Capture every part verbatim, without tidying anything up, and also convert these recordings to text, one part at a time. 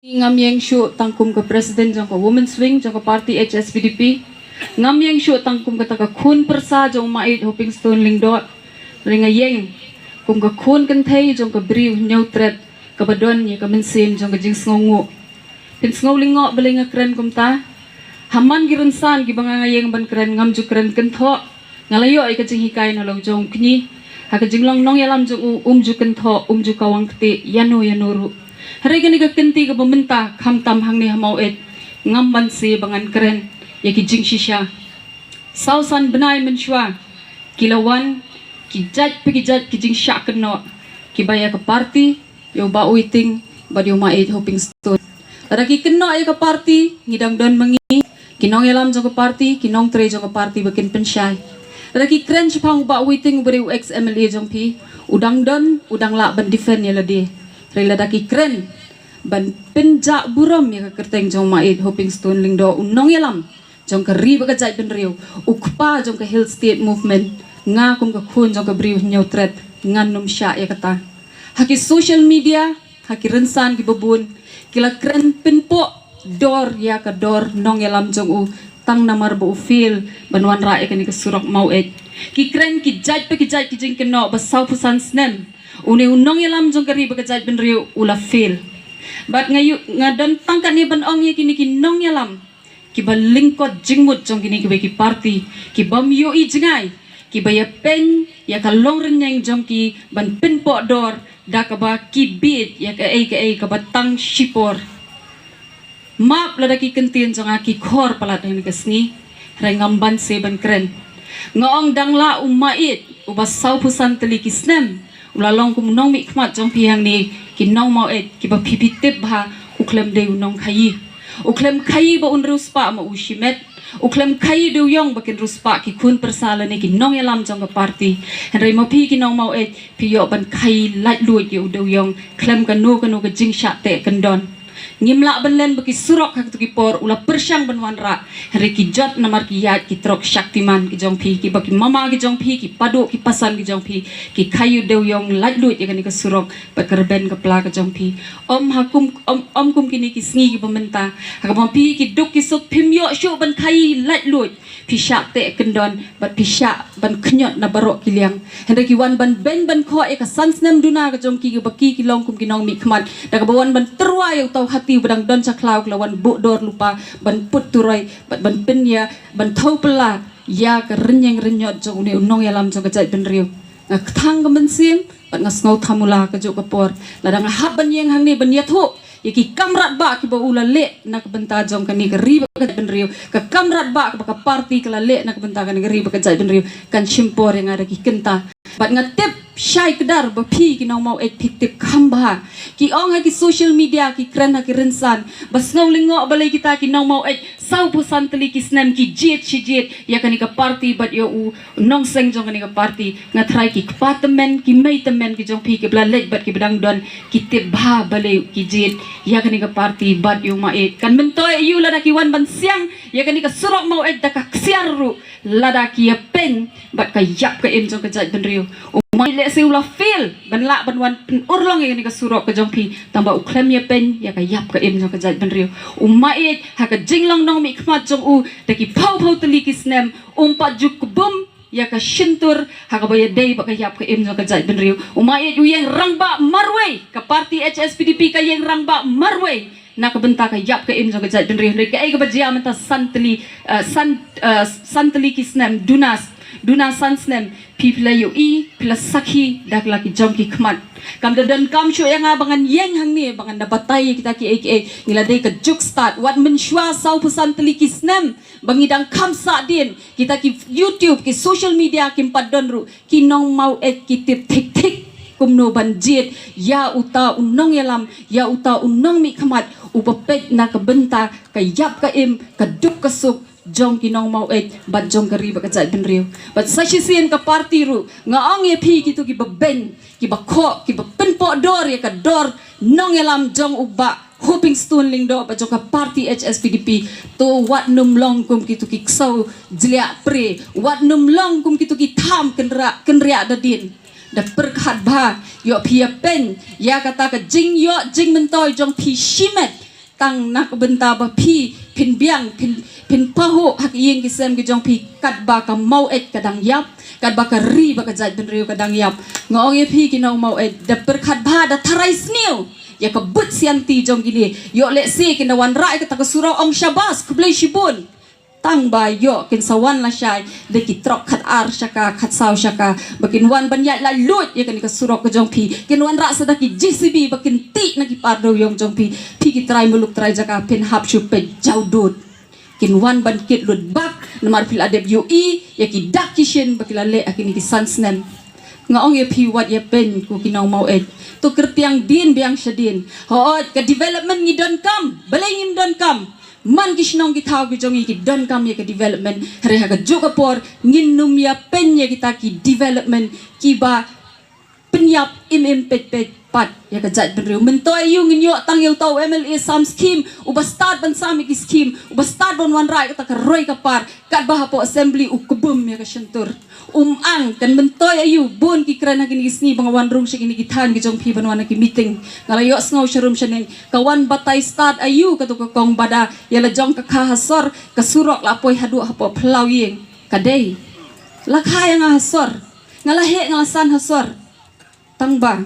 Ngam ïeng shuh tang kum ka president jong ka Women's Wing jong ka party H S P D P. Ngam ïeng shuh tang kum kata ka khun pyrsa jong u Maieit Hopingstone Lyngdoh. Hynrei nga ïeng kum ka khun kynthei jong ka Bri u Hynñiewtrep kaba don ïa ka mynsiem jong ka jingsngewnguh. Pynsngew lyngngoh balei nga kren kumta. Ha man ki rynsan kiba nga, nga ïeng ban kren, ngam ju kren kynthoh. Nga la ïoh ïa ka jinghikai na la u jong u kñi. Ha ka jinglong nongïalam jong u, um ju kynthoh, um ju kawang kti ïano ïano ruh. Hynrei kane ka kynti kaba mynta, khamtam hangne ha Maweit, ngam banse ba ngan kren ïa ki jingshisha. Saw san bnai mynshuwa ki la wan ki jait pa ki jait ki jingshah kynnoh kiba ïa ka party, ïa u Bah Waiting bad ïa u Maieit Hopingstone. Lada ki kynnoh ïa ka party, ngi dang don ma ngi, ki nongïalam jong ka party, ki nongtrei jong ka party ba kin pynshai. Lada ki kren shaphang u Bah Waiting uba dei u ex M L A jong phi, u dang don, u dang lah ban defend ïa lade. Hynrei lada ki kren ban pynjah burom ïa ka kyrteng jong u Maieit Hopingstone Lyngdoh, u nongïalam jong ka ri bad ka jaitbynriew, u kpa jong ka Hill State Movement, nga kum ka khun jong ka Bri u Hynñiewtrep, ngan ym shah ïa kata. Ha ki social media, ha ki rynsan kiba bun, ki la kren pynpoh dor ïa ka dor nongïalam jong u, tang namar ba u fail ban wanrah ïa kane ka surok Maweit. Ki kren ki jait pa ki jait ki jingkynnoh ba sawphew san snem une u nongïalam jong ka ri bad ka jaitbynriew u la fail. Bad nga ïoh, nga don tang katne ban ong ïa kine ki nongïalam kiba lyngkot jingmut jong kine kiwei ki party, kibym ïohi jngai, kiba ïapeiñ ïa ka longrynïeng jong ki ban pynpoh dor da kaba ki bieit ïa kaei kaei kaba tang shipor. Map lada ki kyntien jong nga ki khor palat ha kane ka sngi, hynrei ngam banse ban kren. Nga ong dang lah u Maieit uba sawphew san tylli ki snem u la long kum u nongmihkhmat jong phi hangne, ki nong Maweit kiba phi phi tip bha, u khlem dei u nongkhaïi. U khlem khaïi ba un riewspah ma u shimet. U khlem khaïi dewïong ba kin riewspah ki khun pyrsa lane ki nongïalam jong ka party. Hynrei ma phi ki nong Maweit, phi ïoh ban khaïi laitluid ïa u dewïong khlem kano kano ka jingshah teh kyndon. Ngim lah ban len ba ki surok ha kito ki por u la pyrshang ban wanrah, hynrei ki jot namar ki ïaid ki trok Shaktiman ki jong phi, kiba ki mama ki jong phi, ki paduh ki pasan ki jong phi ki khaïi u dewïong laitluid ïa kane ka surok bad ka rben ka pla ka jong phi. Ym ha kum, ym, ym kum kine ki sngi kiba mynta, ha kaba phi ki duk ki suk phim ïoh shuh ban khaïi laitluid, phi shah teh kyndon bad phi shah ban khñiot na baroh ki liang. Hynrei ki wan ban beiñ ban khoh ïa ka san snem duna ka jong ki, kaba ki ki long kum ki nongmihkhmat, da kaba wan ban tyrwa ïa uta u hati uba dang don sha khlaw, ki la wan buh dor lypa ban put turoi bad ban pynïa, ban thew pla ïa ka rynïeng rynñiot jong une u nongïalam jong ka jaitbynriew. Nga kthang ka mynsiem bad nga sngew thamula kajuh ka por lada nga hap ban ïeng hangne ban ïathuh ïa ki kam radbah kiba u la leh na ka bynta jong kane ka ri bad ka jaitbynriew, ka kam radbah kaba ka party ka la leh na ka bynta kane ka ri bad ka jaitbynriew, kan shim por ïa nga da ki kynta. Bad nga tip shai kdar ba phi ki nong Maweit phi tip kham bha. Ki ong ha ki social media, ki kren ha ki rynsan ba sngew lyngngoh balei kita ki nong Maweit sawphew san tylli ki snem ki jied shi jied ïa kane ka party bad ïa u nongseng jong kane ka party. Nga tharai ki kpa tymmen, ki mei tymmen ki jong phi kiba la leit bad kiba dang don, ki tip bha balei ki jied ïa kane ka party bad ïa u Maieit. Kan myntoi aïu lada ki wan ban siang ïa kane ka surok Maweit da ka ksiar ruh, lada ki ïapeiñ bad ka ïap ka im jong ka jaitbynriew. U Maieit lehse u la fail ban lah ban wan pynurlong ïa kane ka surok ka jong phi, tangba u khlem ïapeiñ ïa ka ïap ka im jong ka jaitbynriew. U Maieit ha ka jinglong nongmihkhmat jong u da ki phew phew tylli ki snem, um pat ju kbum ïa ka shyntur ha kaba ïadei bad ka ïap ka im jong ka jaitbynriew. U Maieit u ïeng rangbah marwei, ka party H S P D P ka ïeng rangbah marwei na ka bynta ka ïap ka im jong ka jaitbynriew. Hynrei kaei kaba jia mynta san tylli, eh, san, eh, san tylli ki snem, duna, duna san snem, phi, phi la ïohi, phi la sakhi da la ki jong ki khmat. Kam da donkam shuh ïa nga ba ngan ïeng hangne ba ngan da batai ïa kita kiei kiei. Ngi la dei ka juk stad. Wat mynshuwa sawphew san tylli ki snem ba ngi dang kham sahdien, kita ki YouTube, ki social media kim pat don ruh, ki nong Maweit ki tip thik thik kumno ban jied ïa uta u nongïalam, ïa uta u nongmihkhmat uba peit na ka bynta ka ïap ka im, ka duk ka suk jong ki nong Maweit bad jong ka ri bad ka jaitbynriew. Bad sa shisien ka party ruh, nga ong ïa phi kito kiba beiñ, kiba khoh, kiba pynpoh dor ïa ka dor nongïalam jong u Bah Hopingstone Lyngdoh bad jong ka party H S P D P, to wat nym long kum kito ki ksew jliah pre, wat nym long kum kito ki tham kynriah, kynriah da dien. Da pyrkhat bha, ïoh phi ïapeiñ ïa kata ka jingïoh jingmyntoi jong phi shimet tang na ka bynta ba phi phin biang, phin phin pahuh ha ki ïing ki sem ki jong phi, katba ka Maweit ka dang ïap, katba ka ri bad ka jaitbynriew ka dang ïap. Nga ong ïa phi ki nong Maweit, da pyrkhat bha, da tharai sniew ïa ka buit sianti jong kine. Ïoh lehse kin da wanrah ïa kata ka surok, ong shabas, khublei shibun. Tang ba ïoh kin sa wan lashai da ki trok khat ar shaka, khat saw shaka, ba kin wan ban ïaid laitluid ïa kane ka surok ka jong phi. Kin wanrah sa da ki J C B ba kin tih na ki par dewïong jong phi. Phi ki trai muluk trai jaka phin hap shu peit jawdud. Kin wan ban kit lut bak, namar phi la dep ïohi ïa ki dak ki shin ba ki la leh ha kine ki san snem. Nga ong ïa phi, wat ïa pyn ko ki nong Maweit. To kyrtiang dien biang shadien. Hooid, ka development ngi donkam, balei ngim donkam? Man ki shnong ki thaw ki jong ngi ki donkam ïa ka development. Hynrei ha kajuh ka por ngin nym ïa pyn ïa kita ki development kiba pynïap im im peit peit pat ïa ka jaitbynriew. Myntoi aiu ngin ïoh tang ïa uta u M L A sam skim, uba stad ban sam ïa ki skim, uba stad ban wanrah ïa kata ka roi ka par, katba hapoh assembly u kbum ïa ka shyntur. Um ang, kan myntoi aiu? Bun ki kren ha kine ki sngi ba nga wan rung sha kine ki thaiñ ki jong phi ban wan ha ki meeting. Nga la ïohsngew sharum shaneng, ka wan batai stad aiu katu ka kong, ba da ïa la jong ka kha ha sor, ka surok la poi haduh hapoh phyllaw ïing. Ka dei, la kha ïa nga ha sor. Nga la heh, nga la san ha sor. Tang ba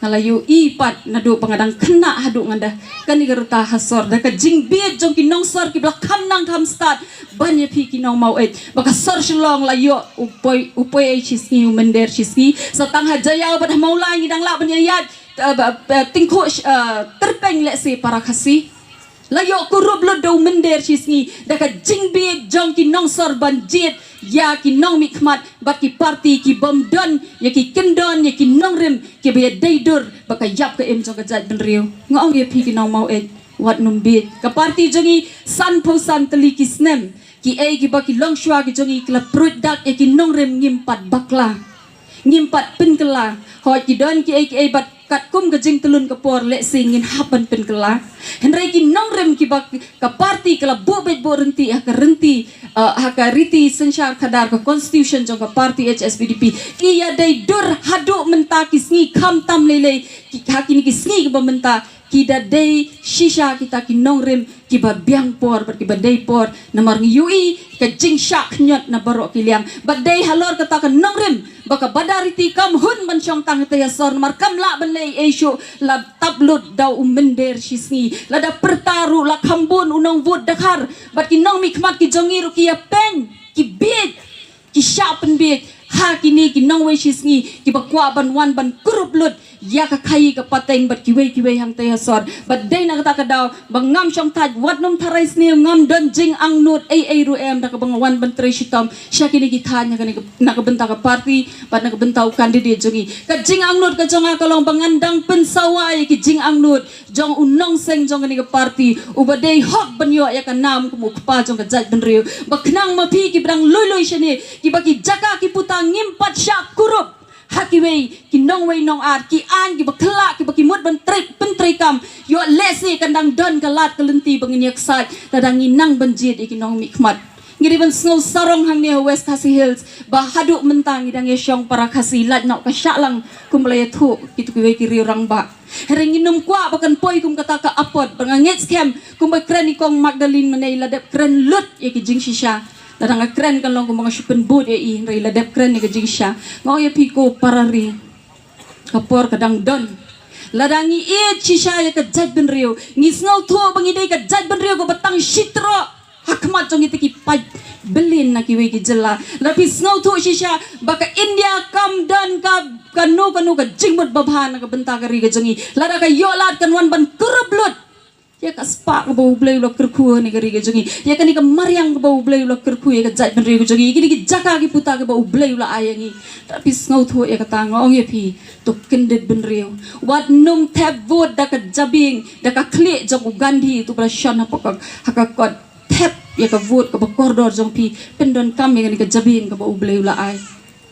nga la ïohi pat naduh ba nga dang khynnah haduh ngan da kane ka rta ha sor, da ka jingbieit jong ki nongsor kiba la kham nang kham stad ban ïa phi ki nong Maweit, ba ka sor Shillong la ïoh u poi, u poi ei shi sngi, u mynder shi sngi. Sa tang ha Jaïaw bad ha Mawlai ngi dang lah ban ïaid, eh, ba, ba, tyngkhuh, eh, tyrpeng lehse para Khasi. La ïoh kurup lut da u mynder shi sngi, da ka jingbieit jong ki nongsor ban jied ïa ki nongmihkhmat bad ki parti ki bym don ïa ki kyndon, ïa ki nongrim kiba ïadei dur bad ka ïap ka im jong ka jaitbynriew. Nga ong ïa phi ki nong Maweit, wat nym bieit. Ka parti jong ngi sanphew san tylli ki snem, kiei kiba ki longshuwa ki jong ngi ki la pruid dak ïa ki nongrim, ngim pat bakla, ngim pat pynkylla. Hooid, ki don kiei kiei bad katkum ka jingtlun ka por lehse ngin hap ban pynkylla. Hynrei ki nongrim kiba ka parti ka la buh beit buh ryntih ha ka ryntih, eh, ha ka riti synshar khadar, ka constitution jong ka parti H S P D P, ki ïadei dur haduh mynta ki sngi, khamtam lei lei ki, ha kine ki sngi kiba mynta, ki da dei shisha kita ki nongrim kiba biang por bad kiba dei por, namar ngi ïohi ka jingshah khñiot na baroh ki liang. Bad dei halor kata ka nongrim ba ka Badariti kam hun ban shong tang hatei ha sor, namar kam lah ban leh ei shuh, la tap lut da u mynder shi sngi. Lada pyrta ruh la kham bun u nongvote dkhar, bad ki nongmihkhmat ki jong ngi ruh ki ïapeiñ, ki bieit, ki shah pynbieit ha kine ki nongwei shi sngi kiba kwah ban wan ban kurup lut ïa ka khaii ka pateng bad kiwei kiwei hangtei ha sor. Bad dei na kata ka daw ba ngam shongthait, wat nym tharai sniew, ngam don jingangnud ei ei ruh em da kaba nga wan ban trei shitom sha kine ki thaiñ na kane ka, na ka bynta ka parti bad na ka bynta u candidate jong ngi. Ka jingangnud ka jong nga ka long ba ngan dang pynsawa ïa ki jingangnud jong u nongseng jong kane ka parti uba dei hok ban ïoh ïa ka nam kum u kpa jong ka jaitbynriew. Ba khnang ma phi kiba dang lui lui shane, kiba ki jaka ki puta ngim pat shah kurup ha kiwei ki nongwei nongar, ki aiñ kiba khlak, kiba ki mut ban trei, pyntreikam, ïoh lehse kan dang don ka lad ka lynti ba ngin ïaksaid lada ngi nang ban jied ïa ki nongmihkhmat. Ngi dei ban sngew sarong hangne ha West Khasi Hills ba haduh mynta ngi dang ïashong para Khasi, lait noh ka shah lang kumba la ïathuh kito kiwei ki riew rangbah. Hynrei ngin nym kwah ba kan poi kum kata ka apot, ba nga ngeit skhem kumba kren i kong Magdalene mynne, i la dep kren lut ïa ki jingshisha. Lada nga kren kan long kumba nga shu pynbud ïa i, hynrei i la dep kren ïa ki jingshisha. Nga ong ïa phi ko para ri, ka por ka dang don. Lada ngi ïeit shisha ïa ka jaitbynriew, ngi sngewthuh ba ngi dei ka jaitbynriew kaba tang shi troh ha khmat jong kita ki paid byllien na kiwei ki jylla. Lada phi sngewthuh shisha ba ka India kam don ka, kano kano ka jingmut babha na ka bynta ka ri ka jong ngi, lada ka ïoh lad kan wan ban kurup lut ïa ka spah kaba U Blei u la kyrkhu ha kane ka ri ka jong ngi, ïa kane ka mariang kaba U Blei u la kyrkhu ïa ka jaitbynriew ka jong ngi, ïa kine ki jaka ki puta kaba U Blei u la ai ïa ngi. Lada phi sngewthuh ïa kata, nga ong ïa phi, to kyndit bynriew. Wat nym thep vote da ka jabieng, da ka khlieh jong u Gandhi uto ba la shon hapoh ka, ha ka kot. Thep ïa ka vote kaba kordor jong phi, pyndonkam ïa kane ka jabieng kaba U Blei u la ai.